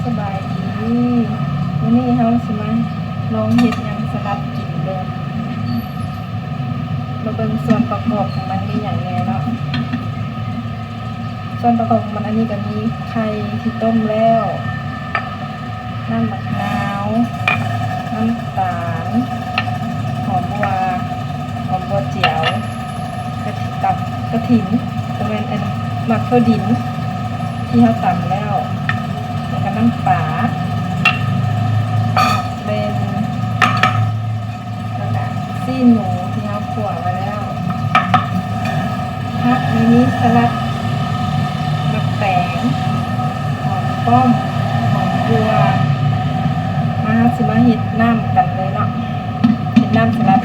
ສະບາຍດີ ມື້ນີ້ເຮົາຊິມາລອງເຮັດຫຍັງສະຫຼັດກິນເບິ່ງ. ມາເບິ່ງສ່ວນປະກອບຂອງມັນມີຫຍັງແດ່ເນາະ. ສ່ວນປະກອບຂອງມັນ ອັນນີ້ກໍມີໄຂ່ທີ່ຕົ້ມແລ້ວ, ນ້ຳໝາກນາວ, ນ້ຳຕານ, ຫອມບົ່ວ, ຫອມບົ່ວຈຽວ, ກະ ກະ ກະຖິນ ບໍ່ແມ່ນ ອັນ ໝາກຖົ່ວດິນທີ່ເຮົາຕຳແລ້ວ, ແລ້ວກໍນ້ຳປາ, ເປັນ ແລ້ວກະຊີ້ນໝູທີ່ເຮົາຂົ້ວໄວ້ແລ້ວ, ຜັກນີ້ມີສະຫຼັດ, ໝາກແຕງ, ຫອມປ້ອມ, ຫອມບົ່ວ. ມາ ເຮົາຊິມາເຮັດນ້ຳກັນເລີຍເນາະ, ເຮັດນ້ຳສະຫຼັດ